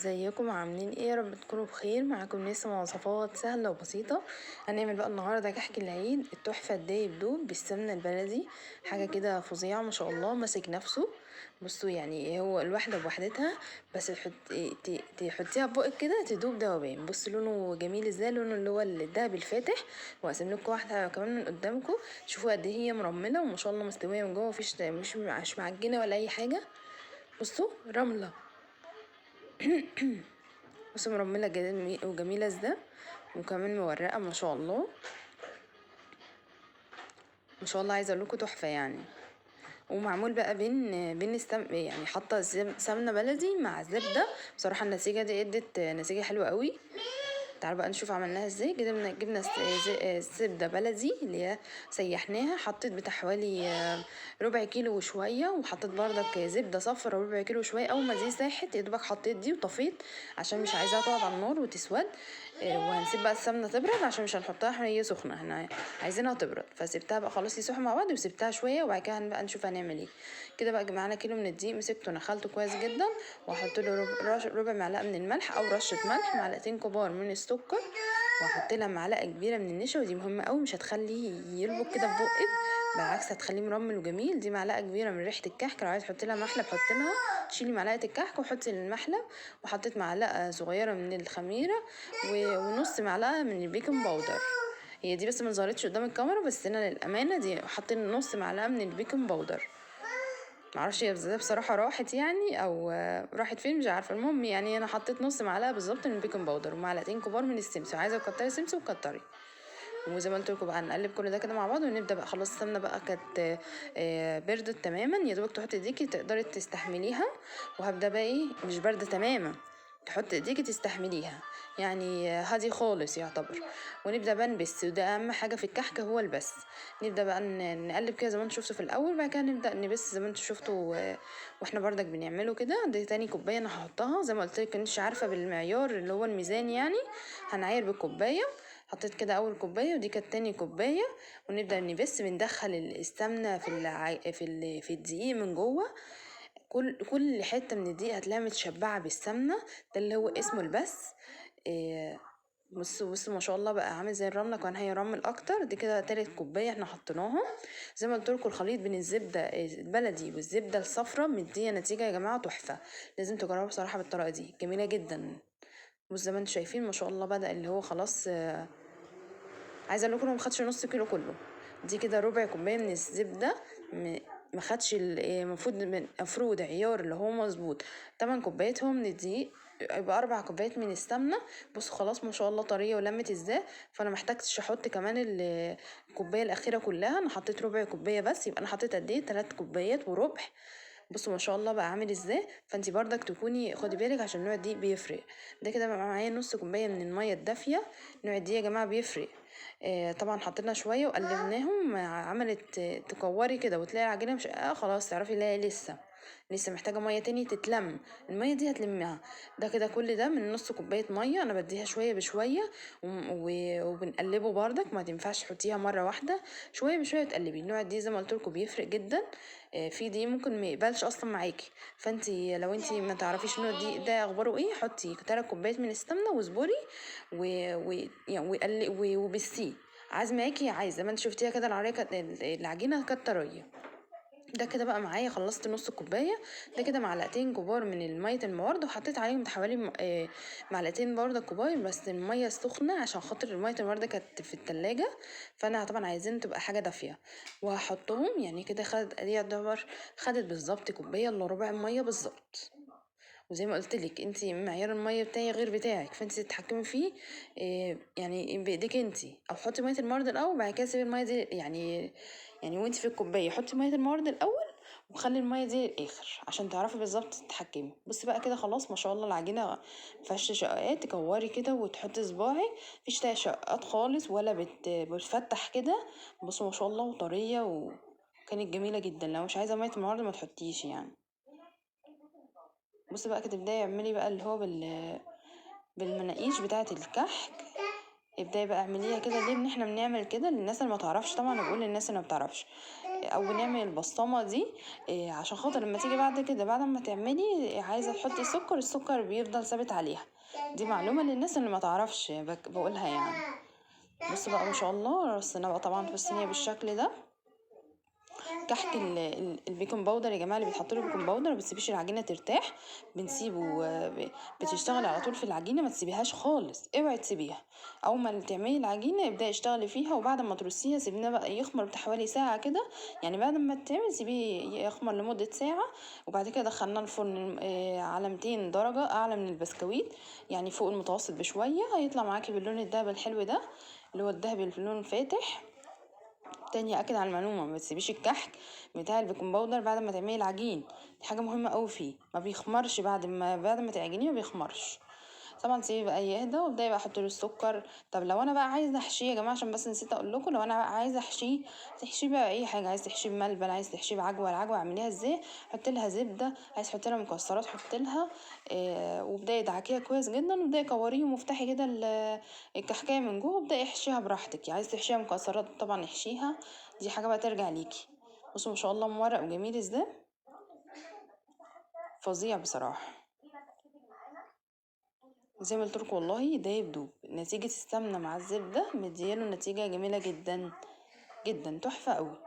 ازيكم عاملين ايه؟ يا رب تكونوا بخير. معاكم نسمة وصفات سهلة وبسيطة. هنعمل بقى النهاردة كحك العيد التحفة الدايب دوب بالسمنة البلدي، حاجة كده فظيعة ما شاء الله، ماسك نفسه. بصوا يعني هو الواحدة بوحدتها، بس تحطيها في بقك كده تدوب دوبان. بصوا لونه جميل ازاي، لونه اللي هو الدهبي الفاتح. وهقسم لكم واحدة كمان من قدامكم، شوفوا قد ايه هي مرملة وما شاء الله مستوية من جوه، مفيش مش معجنة ولا اي حاجة. بصوا رملة بصوا مرملة وجميلة ازاي، وكمان مورقة ما شاء الله ما شاء الله. عايزة اقول لكم تحفة يعني. ومعمول بقى بين يعني حاطة سمنة بلدي مع زبدة. بصراحة النتيجة دي ادت نتيجة حلوة قوي. تعالوا بقى نشوف عملناها ازاي. جبنا زبدة بلدي اللي هي سيحناها، حطيت بتاع حوالي ربع كيلو وشوية، وحطيت بردك زبدة صفرا ربع كيلو وشوية. اول ما دي ساحت يا دوبك حطيت دي وطفيت عشان مش عايزاها تقعد على النار وتسود. وهنسيب بقى السمنة تبرد عشان مش هنحطها هي سخنة، احنا عايزينها تبرد. فسيبتها بقى خلاص يسوحوا مع بعض، وسبتها شوية، وبعد كده بقى نشوف هنعمل ايه. كده بقى معانا كيلو من الدقيق، مسكته نخلته كويس جدا، وهحط له ربع معلقة من الملح او رشة ملح، معلقتين كبار من السكر، وهحط لها معلقه كبيرة من النشا، ودي مهمة قوي مش هتخليه يلبق كده في بقك، بالعكس هتخليه مرمل وجميل. دي معلقه كبيرة من ريحه الكحك، لو عايز تحطي لها محلب حطي لها، شيلي معلقه الكحك وحطي المحلب. وحطيت معلقه صغيرة من الخميره ونص معلقه من ال baking powder. هي دي بس ما ظهرتش قدام الكاميرا، بس انا للامانة دي حطيت نص معلقه من ال baking powder. معرفش هي بصراحة راحت يعني او راحت فين مش عارفه. المهم يعني انا حطيت نص معلقه بالظبط من ال baking powder، ومعلقتين كبار من السمسم. عايزه تكتري سمسم وكتري. وزي ما قلت لكم بقى نقلب كل ده كده مع بعض، ونبدا بقى. خلاص السمنة بقى كانت بردت تماما، يا دوبك تحطي ايديكي تقدري تستحمليها. وهبدا بقى ايه، مش باردة تماما، تحطي ايديكي تستحمليها يعني هادي خالص يعتبر. ونبدا بقى نبس، وده اهم حاجة في الكحك هو البس. نبدا بقى نقلب كده زي ما انتم شفتوا في الاول، بعد كده نبدا نبس زي ما انتم شفتوا واحنا بردك بنعمله كده. دي تاني كوباية انا هحطها، زي ما قلت لك مش عارفه بالمعيار اللي هو الميزان يعني، هنعاير بالكوبايه. حطيت كده اول كوباية، ودي كانت تاني كوباية. ونبدا نبس، بندخل السمنة في الدقيق من جوه. كل حتة من الدقيق هتلاقيها متشبعه بالسمنه، ده اللي هو اسمه البس. بصوا ما شاء الله بقى عامل زي الرملة، كمان هيرمل اكتر. دي كده تالت كوباية احنا حطيناها. زي ما قلت لكم الخليط بين الزبدة البلدي والزبده الصفراء مديه نتيجة يا جماعة تحفة، لازم تجربوها بصراحة بالطريقة دي، جميلة جدا. بصوا زي ما انتم شايفين ما شاء الله بدا اللي هو خلاص. عايزه اقول لكم ما خدش نص كيلو كله، دي كده ربع كوباية من الزبدة، ما خدش المفروض عيار اللي هو مظبوط 8 كوبايات هو من الدقيق، يبقى 4 كوبايات من السمنة. بصوا خلاص ما شاء الله طرية ولمت ازاي. فانا ما احتاجتش احط كمان الكوباية الاخيرة كلها، انا حطيت ربع كوباية بس، يبقى انا حطيت قد ايه؟ 3 كوبايات وربع. بصوا ما شاء الله بقى عامل ازاي. فانتي بردك تكوني خدي بالك عشان نوع الدقيق بيفرق. ده كده بقى معايا نص كوباية من المية الدافيه، نوع الدقيق يا جماعة بيفرق. طبعا حطينا شوية وقلبناهم، عملت تكوري كده وتلاقي العجينة مش خلاص تعرفي لا لسه محتاجه مية تاني تتلم، المية دي هتلمها. ده كده كل ده من نص كوباية مية، انا بديها شوية بشوية وبنقلبه بردك، ما تنفعش تحطيها مرة واحدة، شوية بشوية تقلبي. النوع دي زي ما قلت لكم بيفرق جدا. في دي ممكن ما يقبلش اصلا معاكي، فانتي لو انتي ما تعرفيش نوع الدقيق ده اخباره ايه، حطي 3 كوبايات من السمنة واصبري وبسيه عايز معاكي، عايزه ما انت شفتيها كده العريكه كانت العجينة كانت طرية. ده كده بقى معايا خلصت نص كوباية. ده كده معلقتين كبار من المية الموارد، وحطيت عليهم حوالي معلقتين برده كبار بس المية السخنة عشان خاطر المية الموارد كانت في التلاجة، فانا طبعا عايزين تبقى حاجة دافيه. وهحطهم يعني كده خدت دي يعتبر خدت بالظبط كوباية الا ربع المية بالظبط. وزي ما قلت لك انتي معيار المية بتاعي غير بتاعك، فانتي تتحكمي فيه يعني بايديك انتي، او حطي مية المرد الاول بعد كده سيبي المية دي يعني وانتي في الكوباية حطي مية المرد الاول وخلي المية دي للاخر عشان تعرفي بالظبط تتحكمي. بصي بقى كده خلاص ما شاء الله العجينة مفيهاش شقاقات، تكوري كده وتحطي صباعك مفيش فيها شقاقات خالص ولا بتفتح كده. بصوا ما شاء الله وطريه وكانت جميلة جدا. لو مش عايزه مية المرد ما تحطيش يعني. بصي بقى كده ابداي اعملي بقى اللي هو بالمناقيش بتاعه الكحك، ابداي بقى اعمليها كده. ليه ان احنا بنعمل كده للناس اللي ما تعرفش، طبعا انا بقول للناس اللي ما بتعرفش. او بنعمل البسطامه دي عشان خاطر لما تيجي بعد كده، بعد ما تعملي عايزه تحطي السكر، السكر بيفضل ثابت عليها. دي معلومة للناس اللي ما تعرفش بقولها يعني. بصوا بقى ما شاء الله، رصيناه بقى طبعا في الصينية بالشكل ده. كحك ال baking powder يا جماعة اللي بيتحط له baking powder ما بتسيبيش العجينة ترتاح، بنسيبه بتشتغلي على طول في العجينة، ما تسيبيهاش خالص، اوعي تسيبيها. اول ما تعملي العجينة ابداي اشتغلي فيها، وبعد ما ترصيها سيبيها بقى يخمر بتاع حوالي ساعة كده، يعني بعد ما تعمل سيبيه يخمر لمدة ساعة. وبعد كده دخلناه الفرن على 200 درجه، اعلى من البسكويت يعني فوق المتوسط بشوية، هيطلع معاكي باللون الذهبي الحلو ده اللي هو الذهبي اللي في اللون الفاتح. تاني اكد على المعلومة، ما تسيبيش الكحك بتاع ال baking powder بعد ما تعملي العجين، دي حاجة مهمة قوي فيه، ما بيخمرش بعد ما تعجنيه ما بيخمرش. طبعا سيبيه بقى يهدى، وابداي بقى احط له السكر. طب لو انا بقى عايزه احشيه يا جماعة، عشان بس نسيت اقول لكم، لو انا بقى عايزه احشيه تحشيه بقى اي حاجة، عايزه تحشيه بملبن، عايزه تحشيه بعجوه، العجوه اعمليها ازاي؟ حطي لها زبدة، عايزه تحطي لها مكسرات حطي لها، وابداي ادعكيها كويس جدا، وابداي كوريهم وافتحي كده الكحكايه من جوه، وابداي احشيها براحتك. عايزه تحشيها مكسرات طبعا احشيها، دي حاجة بقى ترجع ليكي. بصوا ما شاء الله مورق وجميل ازاي، فظيع بصراحة. زي ما قلت لكم والله ده يبدوب، نتيجة السمنة مع الزبدة مدياله نتيجة جميلة جدا جدا، تحفة قوي.